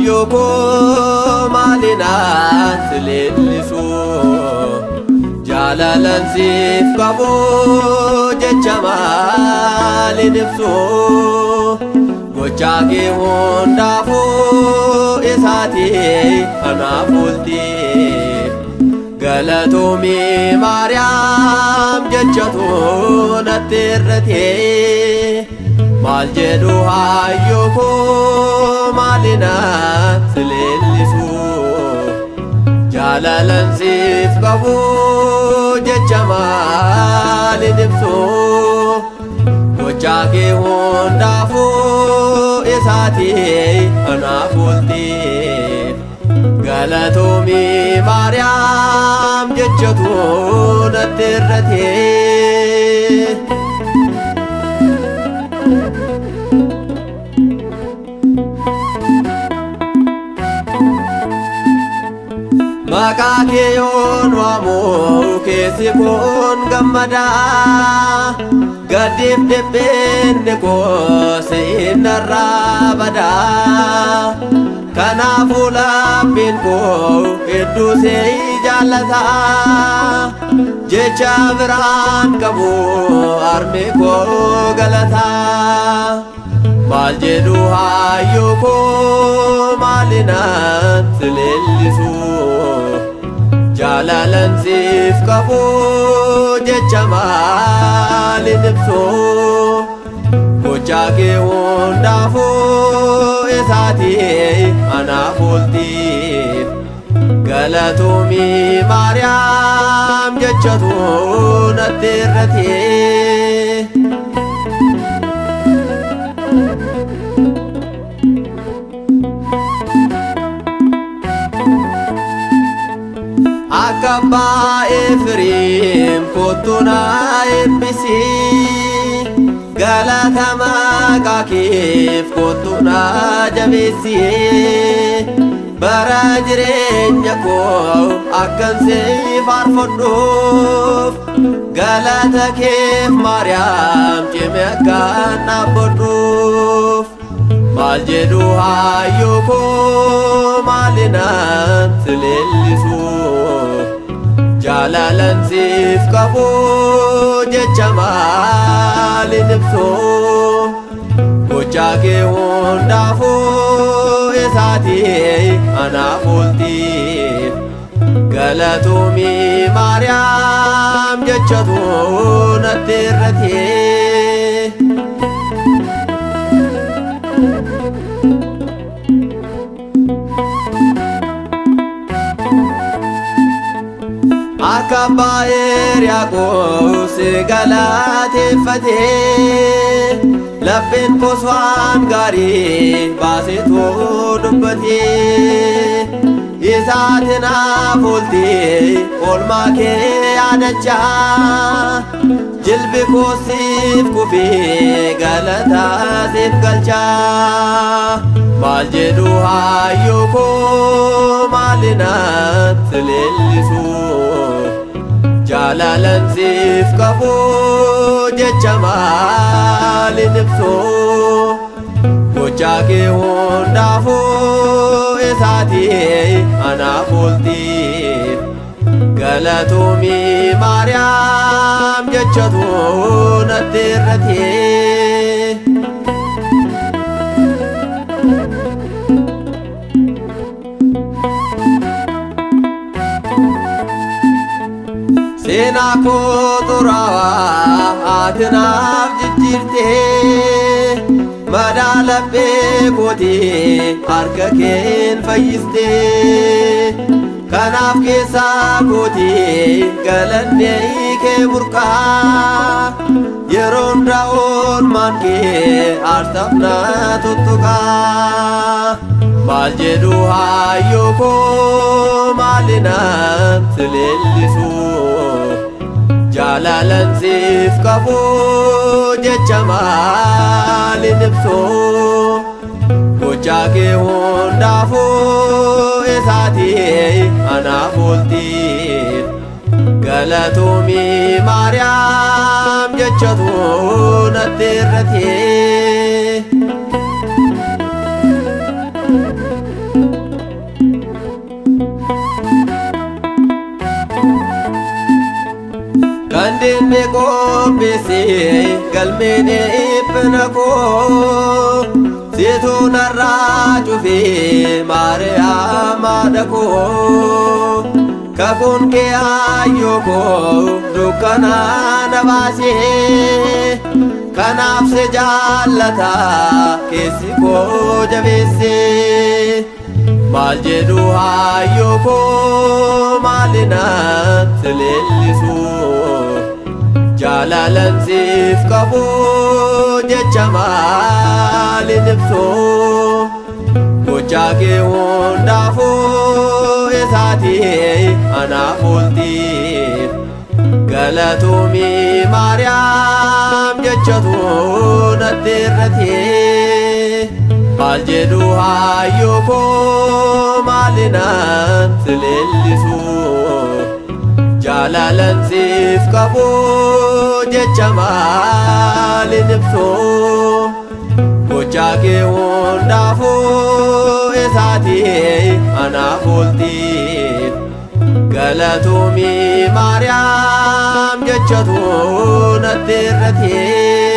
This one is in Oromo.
Hayyoo koo maalinaan si leellisu jaalalan siif qabu jecha maalin ibsu gochaa kee hundaafuu isaati anaaf oolti galatoomi Maariyaam jechatu natti irrate maal jedhu hayyoo koo maalinaan si leellisu jaalalan siif qabu jecha maalin ibsu gochaa kee hundaafuu isaati anaaf oolti galatoomi Maariyaam jechatu natti irrate. Maqaa kee yoon waamu keessi koon gammadaa gaddiif dhiphinni koo si'in narraa badaa kanaafuu labbiin koo hedduu si jaallata jecha biraan qabu armi koo galataa. Maal jedhu hayyoo koo maalinaan si leellisu jaalalan siif qabu jecha maalin ibsu gochaa kee hundaafuu isaati anaaf oolti galatoomi Maariyaam jechatu natti irrate. Akka abbaa Efreem kottu na eebbisi galata maqaa keef kottu na jabeessi bara jireenya koo akkan si faarfadhuuf galata keef Maariyaam cimee akkan dhaabbadhuuf maal jedhu hayyoo koo maalinaan si leellisu jaalalan siif qabu jecha maalin ibsu gochaa kee hundaafuu isaati anaaf oolti galatoomi Maariyaam jechatu natti irrate. Akka abbaa Hiriyaaqoos galateeffate lapheen koos waan gaarii baasetu dubbate isaati naaf oolti oolmaa kee yaadachaa jilbi koos siif kufee galata siif galchaa maal jedhu hayyoo koo maalinaan si leellisu jaalalan siif qabu jecha maalin ibsu gochaa kee hundaafuu isaati anaaf oolti galatoomi Maariyaam jechatu natti irrate. Seenaa koo xuraawaa ati naaf jijjiirtee madaa laphee kootii harka keen fayyistee kanaaf keessaa kootii galanni kee burqaa yeroo hundaa oolmaan kee aarsaaf na tuttuqaa maal jedhu hayyoo koo maalinaan si leellisu jaalalan siif qabu jecha maalin ibsu gochaa kee hundaafuu isaati anaaf oolti galatoomi Maariyaam jechatu natti irrate. Qopheesse galmeen dhiphina koo, situ narraa cufee Maariyaam haadha koo. Kakuun kee ayyoo koo dukkana na baasee, kanaaf si jaallata keessi koo jabeessee. Maal jedhu hayyoo koo, maalinaan si leellisu? Jaalalan siif qabu jecha maalin ibsu? Gochaa kee hundaafuu isaatii anaaf ooltiif, galatoomii Maariyaam jechatu natti irratee. Maal jedhu hayyoo koo, maalinaan si leellisu? Jaalalan siif qabu jecha maalin ibsu? Gochaa kee hundaafuu isaatii anaaf ooltiif, galatoomii Maariyaam jechatu natti irratee.